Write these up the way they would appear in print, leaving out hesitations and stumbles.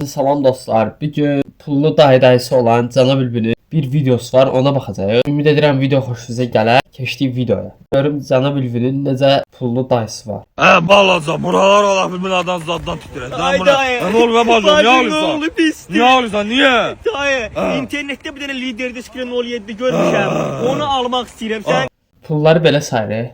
Salam dostlar. Bugün pullu dayı olan Cana Bülbülün bir videosu var. Ona baxacağıq. Ümid edirəm video xoşunuza gələr. Keçdik videoya. Görüm Cana Bülbülün necə pullu dayısı var. He balaca buralar ola bilmə zaddan titrə. Ay dayı. Ne oldu be bacım? Niye Bacım ne ağlıyorsun? oldu pisdir. Niye ağlıyorsun? Niye? Dayı internette bir dənə lider diskli 07 görmüşəm. Onu almaq istəyirəm. Sən Pulları belə sayır.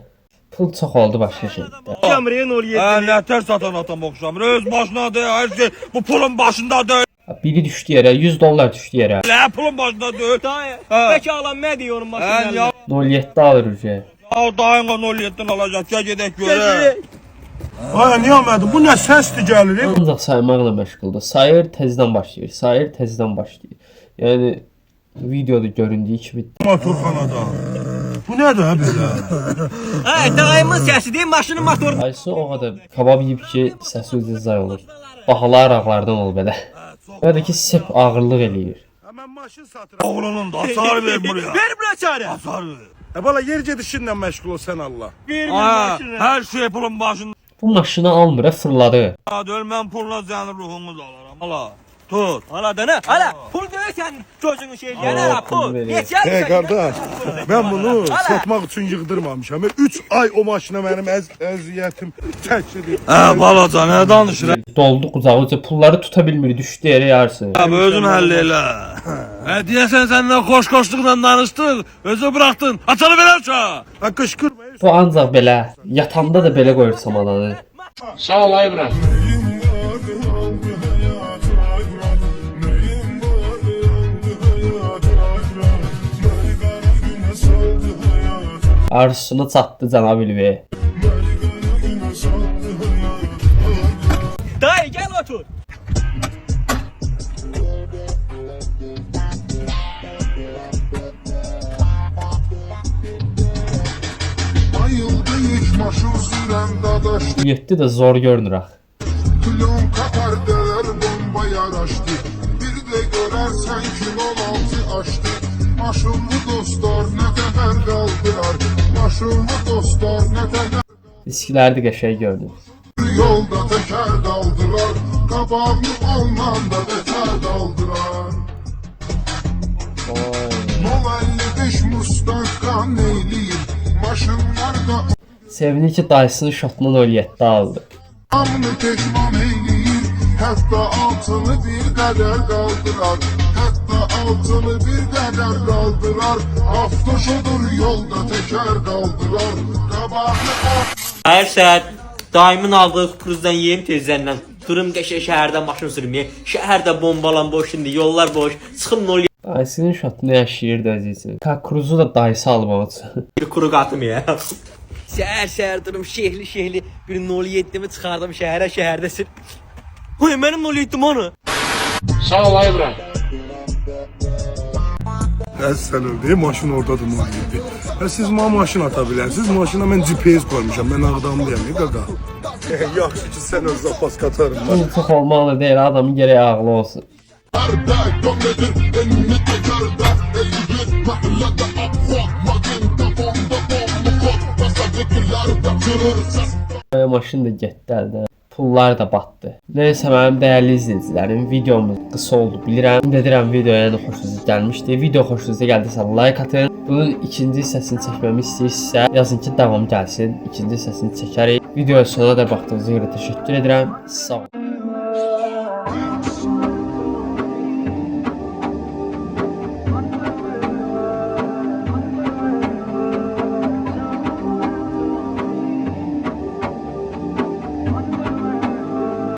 Pul çox oldu başqa şeydə. gömrəyə 07. He nətər satan atam oxşamır. Öz başına deyil. Her şey bu pulun başında deyil. Biri düşdü yerə, 100 dollar düşdü yerə. He pulun başında deyil. Dayı, Hə. bəlkə alan mən deyim onun He maşını. ya 07 alır uca. ya dayın 07'den alacak. Gel gedək görə. Ay niyə almadın? Bu nə səsdir gəlir? Ancaq saymaqla məşğuldur. Sayır, təzədən başlayır. Sayır, təzədən başlayır. Yəni videoda göründüyü kimi Motorxanada. Bu nədir hə belə? Hə, dayımın səsidir, maşının motoru. Aysu o qədər kabab yeyib ki, səsi ucuz zay olur. Bahalı araqlardan ol belə. Belə ki, sep ağırlıq eləyir. Hə mən maşın satıram. Oğlunun da hasar ver buraya. Ver bura çarı. Hasar ver. Hə bala yer gedişinlə məşğul ol sən Allah. Ver Ha, maşını. her şey pulun başında Bu maşını almır, fırladı. deyil. Mən pulla sənin ruhunu da alaram. Ala. Tut. Ala dana, ala. Pul görürsən gözünü şey eləyən, ala pulu pul. verir. Neçə Hey qardaş, mən bunu satmaq üçün yığdırmamışam. 3 ay o maşına mənim əziyyətim çəkilib. Hə balaca nə danışır? Doldu qucağı uca, pulları tuta bilmir, düşdü yerə yarısı. Hə özüm həll elə. Hə deyəsən səninlə xoş-xoşluqla danışdıq, özü buraxdın. Açarı ver aşağı. Hə qışqırma. Bu ancaq belə, yatanda da belə qoyur samananı. Arzusuna çatdı Cana Bülbül. Dayı gəl otur. Bayıldı ilk maşın sürən dadaş 7 də zor görünür axı. Plonka pərdələr bomba yaraşdı. Bir də görərsən ki 06 aşdı. Maşınlı dostlar nə təhər qaldırar. Maşınlı dostlar nə təhər Diskləri də qəşəng görünür. yolda təkər qaldırar. Qabağını ondan da betər qaldırar. Nol 55 Mustang qan eyləyir. Maşınlar da Sevinir ki, dayısının şotuna 07 aldı. Hamını peşman eyləyir, hətta altını bir qədər qaldırar. Hətta altını bir qədər qaldırar. Avtoşodur yolda təkər qaldırar. Qabağını Hər səhər dayımın aldığı kukuruzdan yeyim tezdən. Durum qəşəng şəhərdə maşın sürməyə. Şəhərdə bombalan boş indi, yollar boş. Çıxım 07 Dayısının şotunu yaşayırdı özü üçün. Kakruzu da dayısı alıb onun üçün. kuru qatım ya. Səhər səhər durum şehli şehli bir 07-mi çıxardım şəhərə, şəhərdə sür. Huy mənim 07-m onu. Hə sən öldü, maşın ordadır müəyyəndi. Hə siz mənə maşın ata bilərsiniz. Maşına mən GPS qoymuşam. Mən Ağdamlıyam, qaqa. Yaxşı ki sən öz zapas qatarım. Pul çox olmaqla deyil, adamın gərək ağlı olsun. tərdə Gömlədir enli təkərdə Eləyir məhəllədə abxod Magnetofonda bomba kod Bəsədikilər də çürür səs Maşın da getdi əldən. Pullar da batdı. Nəysə mənim dəyərli izləyicilərim, videomuz qısa oldu bilirəm. Ümid edirəm video yəni xoşunuza gəlmişdi. Video xoşunuza gəldisə like atın. Bunun ikinci hissəsini çəkməmi istəyirsinizsə yazın ki, davam gəlsin. İkinci hissəsini çəkərik. Videoya sonuna qədər baxdığınıza görə təşəkkür edirəm. Sağ olun.